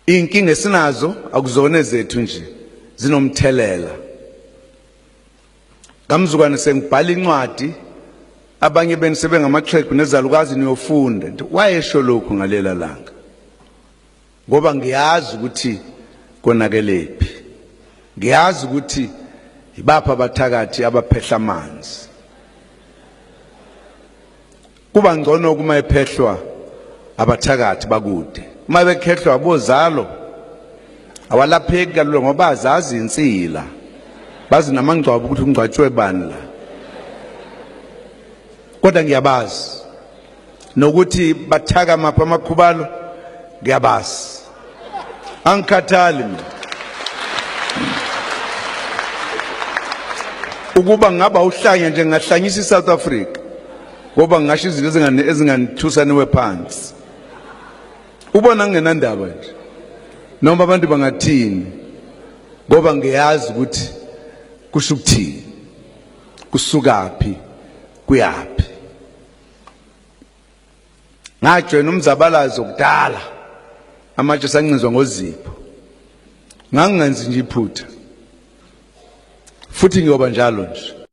Inkinga esinazo akuzona ezethu nje, zinomthelela. Ngamzukwane sengibhala incwadi, abanye benu sebengamaxhegu nezalukazi niyofunda. Wayesho lokhu ngalela langa. Ngoba ngiyazi ukuthi konakelephi. Ngiyazi ukuthi ibapha abathakathi abaphehla amanzi. Kuba ngcono kuma ephehlwa abathakathi bakude. Uma bekhehlwa abozalo awalapheki kalula ngoba azazi insila. Bazi namangcwabo ukuthi kungcwatshwe bani la. Kodwa ngiyabazi nokuthi bathaka mapha amakhubalo ngiyabazi. Angikhathali mina. Ukuba ngaba uhlanya nje ngahlanyisa iSouth Africa ngoba ngisho izinto ezinganithusa niwe phansi. Ubona ngingenandaba nje noma abantu bangathini ngoba ngiyazi ukuthi kusho ukuthini, kusukaphi, kuyaphi. Ngajoyina umzabalazo kudala, amatshe sancinzwa ngozipho, ngangingenzi nje iphutha futhi ngiyoba njalo nje.